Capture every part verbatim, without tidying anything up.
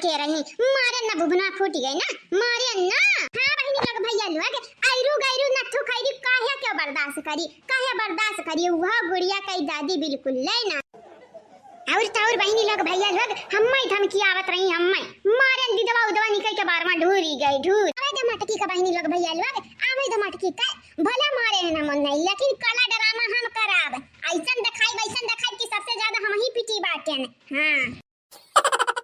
के रही, मारे ना बुबना फूट गए ना, मारे ना। हाँ बहिनी लोग भैया लोग, ऐरू गैरू नत्थू खैरी काहे के बर्दाश्त करी, काहे बर्दाश्त करी, वह गुड़िया कई दादी बिल्कुल ले ना। और तो और बहिनी लोग भैया लोग, हम्मे धमकी आवत रही, हम्मे मारन दिदवा उदवा निकल के बारवा ढूरी गए, ढूर। आवे दे मटकी का बहिनी लोग भैया लोग, आवे दे मटकी का, भले मारे है ना मन नहीं, लेकिन कला ड्रामा हम कराब, ऐसन देखाई, वैसन देखाई कि सबसे ज्यादा हम ही पिटी बाटेन। हाँ।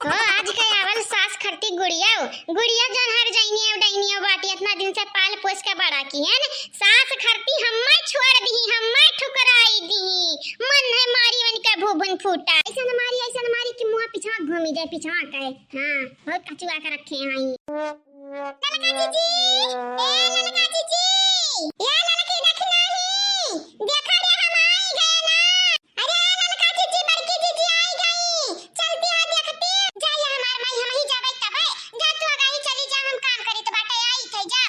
तो आज के आवल सास खरती गुड़िया, गुड़िया जौन हर जइनिया डइनिया बाटी, इतना दिन से पाल पोस के बड़ा किहन, सास खरती हम्मे छोड़ दिही, हम्मे ठुकराई दिही, मन है मारी उनका भूभुन फूटा। ऐसन मारी, ऐसन मारी कि मुँह पिछवा घूमी जाए, पिछवा कहे। हाँ, बहुत कचुआ के रखे हैं। ललका जीजी, ए ललका जीजी, ए ललकी देख नाही, देखा रे हम आई गए ना। अरे ललका जीजी, बड़की जीजी आई गई, चलती है देखती। जाइए हमार माई, हम ही जाबै तबै, जा तू आगाही चली जा, हम काम करी तो बाटे आई थे जा।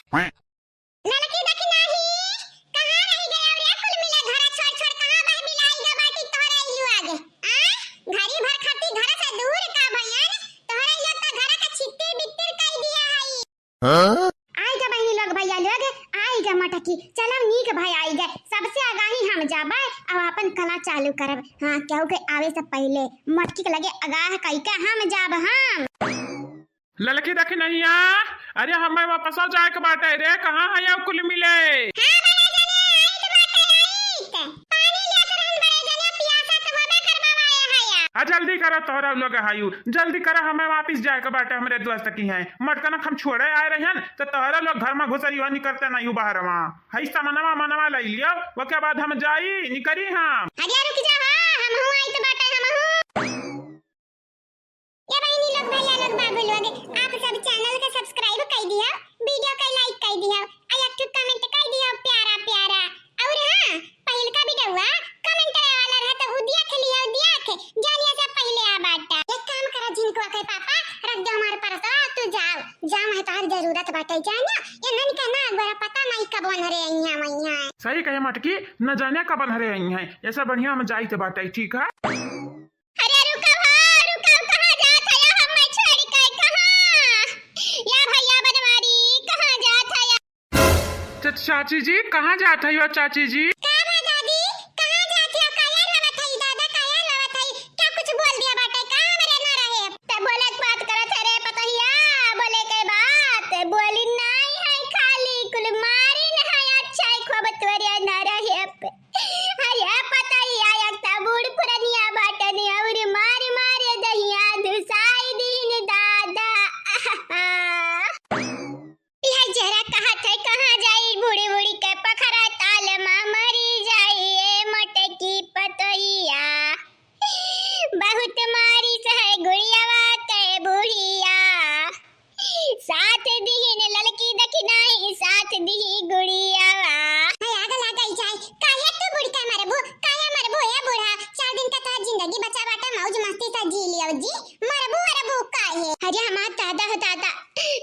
ललकी देख नाही, कहाँ रही गया रे कुल मिले घर छोड़ छोड़, कहाँ बह बिलाई गा बाटी तोहरे इलू आगे। आ? घड़ी भर खाती घर से दूर का भैया ने, तोहरे इलू तो घर का छित्तिर बित्तिर कर दिया है। हाँ? आई गा बहिनी लोग भैया लोग, आई गा मटकी, चलो नीक भाई आई गए, सबसे आगाही हम जाबे, अब अपन कला चालू करब। हाँ, केहू के आवे से पहले मटकी के लगे आगाह कई के हम जाब हम। ललकी देखी नहीं आ, अरे हमें वापस आ जाए के बाटे रे, कहाँ है अब कुल मिले? हाँ, बड़े जने, आइत बाटे, आइत। पानी लेत रहन बड़े जने, पियासा तो होबे करबा वाया है या। आ जल्दी करा तोहरा लोग हायू, जल्दी करा, हमें वापस जाए के बाटे हमरे दोस्त की है। मटकनक हम छोड़े आए रहन, तो तोहरा लोग घर में घुसरी हुआ निकलते नहीं हूँ बाहर वहाँ। हई सामानवा मनवा ले लियो, ओके बाद हम जाई, निकरी हम। अरे रुक जा, हाँ, हम हूँ आइत बाटे, हम हूँ। ए बहिनी लोग, भैया लोग, बाबू लोग, आप सब channel के subscribe कर दिया, video के like कर दिया, और एक ठो comment कर दिया प्यारा प्यारा। और हाँ, पहिलका video comment वाला रहा तो उ देख लिया, उ देख, जानिया से पहले आ बाटा। एक काम करा, जिनको के पापा, रख दो हमारे परसवा, तू जाओ, जाओ, है तोहर जरूरत बाटे, जानिया, ये नन के ना, अगोरा पता नहीं कब ओनहरे अइहाँ, वइहाँ। सही कहे मटकी, न जाने कब ओनहरे अइहाँ, ऐसा बढ़िया हम जाइत बाटे, ठीक है? अरे रुका हो, रुका, कहाँ जात हया हम्मे छोड़ी के, कहाँ? या भैया बनवारी, कहाँ जात हया? च-, चाची जी, कहाँ जात हया चाची जी? का बा दादी, कहाँ जात हया? काया लावत हई दादा, काया लावत हई? क्या कुछ बोल दिया बाटे का हमरे ना रहे? ते बोले के बात करत है रे पतोहिया, बोले के बात, बोली नाई है खाली, कुल मारी न है, अच्छा है खूब तोरे ना रहे। अरे पतैया, एक त बूढ़ पुरनिया बाटन, और मार मार दहिया धुसाई दीन दादा। यह जरा कहत है, कहाँ जाई बूढ़ी बूढ़ी के पखरा ताल मा मरी जाई, ए मोटकी पतैया। बहुत मारिस है गुड़ियावा के बुढ़िया। साथ दिहिन ललकी दखिनाई, साथ दिही गुड़ियावा। है आग लागल जाए, काहे तू बुढ़ के मरबू, काहे मरबू ए बूढ़ा? चार दिन का तोहार जिंदगी बचा बाटे, मौज मस्ती से जी लियो जी, मरबू अरबू काहे? अरे हमार दादा हो दादा,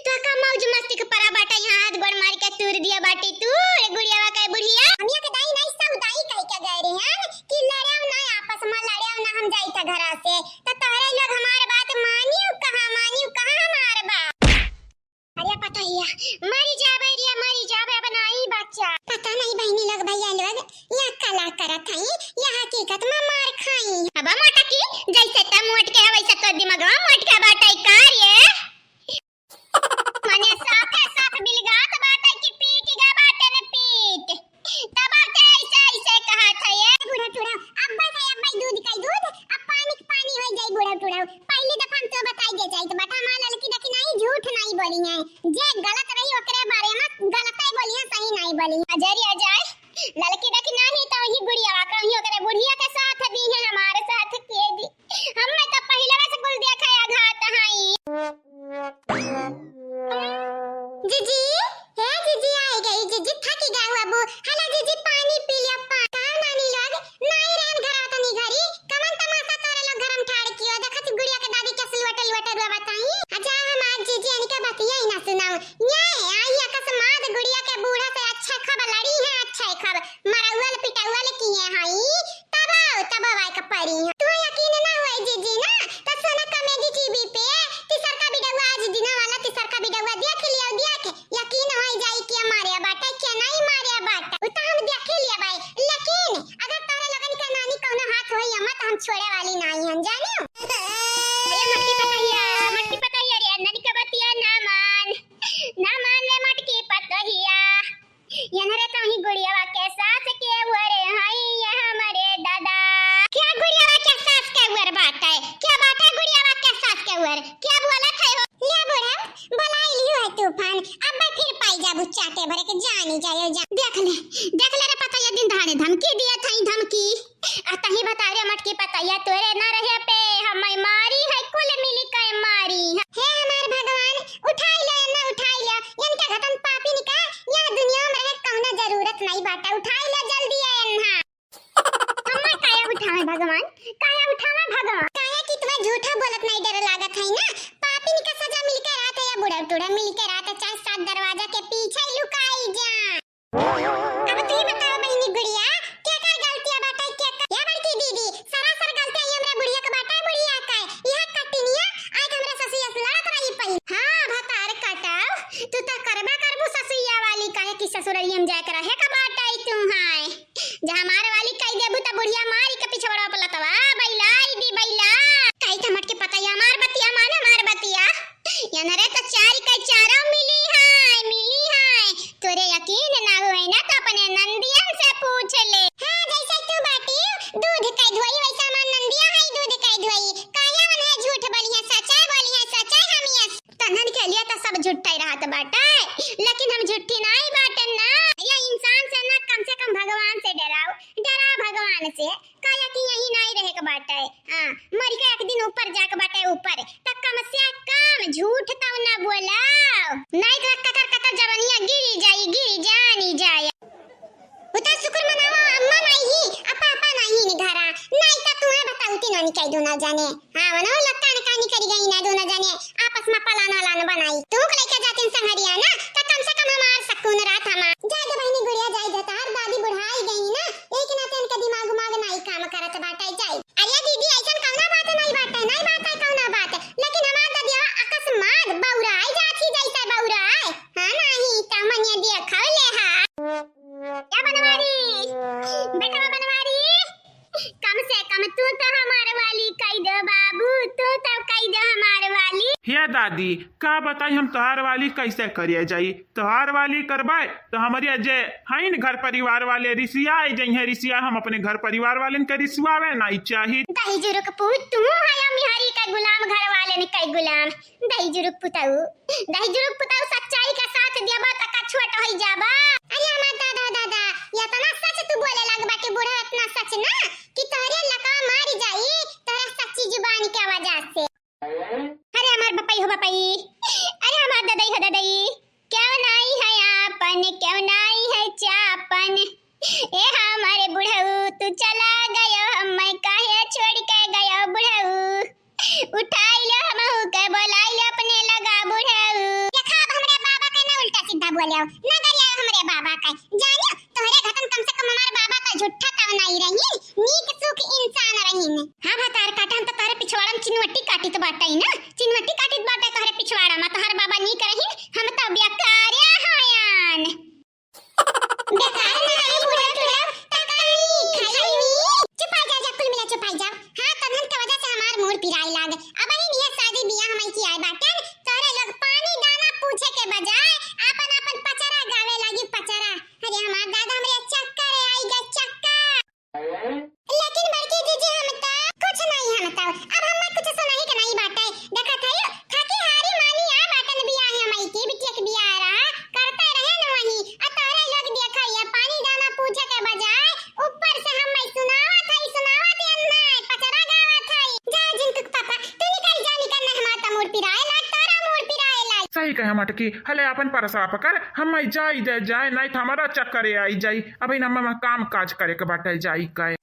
तो का मौज मस्ती के परा बाटे, यहाँ हाथ गोड़ मार के तूर दिया बाटे तू, रे गुड़ियावा के बुढ़िया। हम यहाँ के दाई नाई सब दाई कह के गए रहे हैं, कि लड़ेव ना, आपस में लड़ेव ना, हम जाई था घरा से। त तोहरे लोग हमार बात मानियो कहाँ, मानियो कहाँ हमार बात? अरे पतैया, मरी जाबे रे, मरी जाबे, अब नाई बच्चा। पता नहीं बहिनी लोग, भैया लोग, यहाँ कला करत हई, यहाँ हकीकत में मार खाई। अब मोटकी, जैसे त मोट के है, वैसे तो दिमाग में मोट के बाटे का रे? मने साफे साफ बिलगात बाटे कि पीट गा बाटे ने पीट। तब आके ऐसे, ऐसे कहत है ये। बूढ़ा टूढ़ा, अब्बे खाई, अब्बे दूध खाई दूध, अब पानी के पानी हो जाई बूढ़ा टूढ़ा। पहली दफा हम तो बताई दे जाई, तो बता माँ ललकी देखी नहीं, झूठ नहीं बोली है। जे गलत रही ओकरे बारे में गलत ही बोली है, सही नहीं बोली है। अजरी अजय, ललकी देखी नहीं तो ही बुढ़िया का ही ओकरे बुढ़िया के साथ दी है, हमारे साथ के दी। हमें तो पहले से कुल देखा है घात हई। छोड़े वाली नाई हम, जानियो। अरे मटकी पतहिया, मटकी पतहिया रे, ननी का बतिया ना मान, ना मान रे मटकी पतहिया। यनरे तोही गुड़ियावा के सास के उअर हई ये हमरे दादा। क्या गुड़ियावा के सास के उअर बात है? क्या बात है गुड़ियावा के सास के उअर? क्या बोलत है हो? ले बुढ़ऊ, बोलाई लियो है तूफान। अब मैं फिर पाई जाबू चाटे भरे के जानी जायो जा। देख ले, देख ले रे पतैया, दिन दहाड़े धमकी दिया था, धमकी। आ तही बता रे मटकी पतैया, तोरे ना रहे पे हम मारी है, कुल मिली के मारी है। हे हमार भगवान, उठाई लो ना उठाई लो, इनके घटन पापी निका, यह दुनिया में रहे कौनो जरूरत नहीं बाटा, उठाई लो जल्दी है इन्हा। हमें काया उठावे भगवान, काया उठावे भगवान। काया कि तुम्हें झूठा बोलत नहीं डर लागत है ना, पापी निका सजा मिलके रात है या बूढ़ा टूढ़ा मिलके रात है, चाहे सात दरवाजा के पीछे लुकाई जा। अब तू ही बताओ बहिनी गुड़िया, केकर गलतिया बाटे, केकर? या बड़की दीदी, सरासर गलती आई हमरा बुढ़िया के बाटे, बुढ़िया का। यह कटिनिया आज हमरा ससुइया से लड़त रही पई। हाँ, भतार कटाव, तू तो करबा करबू ससुइया वाली, काहे कि ससुररिया में जाए के रहे का बाटे तू, हाँ। जहाँ मार वाली कह देबू त बुढ़िया मारी के पिछवड़ा पलतवा, बैला, ई दी बैला। कही त मटकी पतैया हमार बतिया मान, हमार बतिया। यनरे त चारी के चारा मिली है, मिली है। तोरे यकीन ना होए ना त अपने नंदियन से पूछ ले। हाँ, जैसे तू बाटी दूध के धोई वैसा हमार नंदिया है दूध के धोई। काया मन है झूठ बोली है, सच्चाई बोली है, सच्चाई हम यस। तनन के लिए त सब झूठा ही रहत बाटे, लेकिन हम झूठी नाई बाटन ना। ये इंसान से ना, कम से कम भगवान से डराओ, डराओ भगवान से। काया कि यही नाई रहे के बाटे। हाँ, मर के एक दिन ऊपर जाके बाटे ऊपर, त कम से कम झूठ तो ना बोलाओ, नाई त कतर कतर जवनिया गिरी जाई, गिरी जानी जाए। उतर शुक्र मनावा, अम्मा नाई ही, आ पापा नाई ही घरा, नाई त तुम्हें बताऊ तीनों निकाई दो ना जाने। हाँ, वनो लक्का ने कानी करी गई ना दो ना जाने, आपस में पलान वलान बनाई। तू को लेके जाती संगरिया ना, त कम से कम हमार सकून रात हमार। जा दे बहिनी गुड़िया, जाई दे, तार दादी बुढ़ाई गई ना, एक नाते इनका दिमाग उमाग नाई काम करत बाटे, जाई। अरे दीदी, ऐसन कौना बात नाई बाटे, नाई बाटे कौना बात, लेकिन हमार ददिया अकस्मात बौराई जात ही जैसे बौराए। हाँ, नाई, त मनिया दिया खाओ ले हा। क्या बनवारी? बेटवा बनवारी, कम से कम तू तो हमार वाली कई दो बाबू, तू तो कई दो हमार वाली। हे दादी, का बताई हम तोहार वाली कैसे करिया जाई? तोहार वाली करबाए तो हमरी जे हईन घर परिवार वाले रिसियाए जइहें, रिसिया हम अपने घर परिवार वालेन के रिसवावे नाई चाही। दही जुरुक पूत तू है, हम हरी का गुलाम, घर वालेन के गुलाम। दही जुरुक पुताऊ, दही जुरुक पुताऊ, सच्चाई का साथ देबा त का छोट होई जाबा। अरे हमार दादा, दादा, इतना सच तू बोले लग बाटे बूढ़ा, इतना सच ना कि तोहरे लका मारी जाई तोहरा सच्ची जुबान के वजह से। अरे हमार बपई हो बपई, अरे हमार ददई हो ददई, क्यों नाई है आपन, क्यों नाई है चापन? ए हमारे बुढ़ऊ, तू चला गयो, हमें काहे छोड़ के गयो बुढ़ऊ? उठाई लो हमहू के, बोलाई लो अपने लगा बुढ़ऊ। देखा, अब हमरे बाबा के ना उल्टा सीधा बोले, ना गरिया हमरे बाबा के। जानियो, तोहरे घटन कम से कम हमार बाबा का झूठा तव नाई रही, नीक सुख इंसान रही। हाँ भतार काटा, हम तो तोहरे पिछवाड़ा में चिनवटी काटित बाटे ना, चिनवटी काटित बाटे तोहरे पिछवाड़ा में, तोहर बाबा नीक रही, हम तो बेकारे हयान। बेकार ना रही बूढ़ा टूढ़ा, त कहीं खाई नी। चुपाई जा, जा, कुल मिला चुपाई जा। हाँ, तनहन के वजह से हमार मूड पिराए लाग। अब ही नियत शादी बियाह हमई की आए बाटन, तोरे लोग पानी दाना पूछे के बजाय आपन आपन पचरा गावे लागी, पचरा। अरे हमार दादा, हमरे चक्कर आई गे, चक्कर। लेकिन बड़की जीजी, हम त कुछ नहीं, हम त अब हम कुछ सुनाई के नहीं बाटे। देखत है, थकी हारी मानी आ बाटन बियाह हमई की बिटिया के बियाह रहा, करते रहे न वही। आ तोरे लोग देखा, ये पानी दाना पूछे के बजाय ऊपर से हम मैं सुनावत है, सुनावत है, अन्ना पचरा गावत है। जा जिंकू के पापा, तू निकल जा, निकल ना, हमार त मूड पिराए लाग, तोरा मूड पिराए लाग। सही कहे मटकी, हले अपन परसा पकड़, हम मैं जाई दे जाए, नहीं त हमारा चक्कर आई जाई। अबे ना ममा काम काज करे के बाटे जाई के।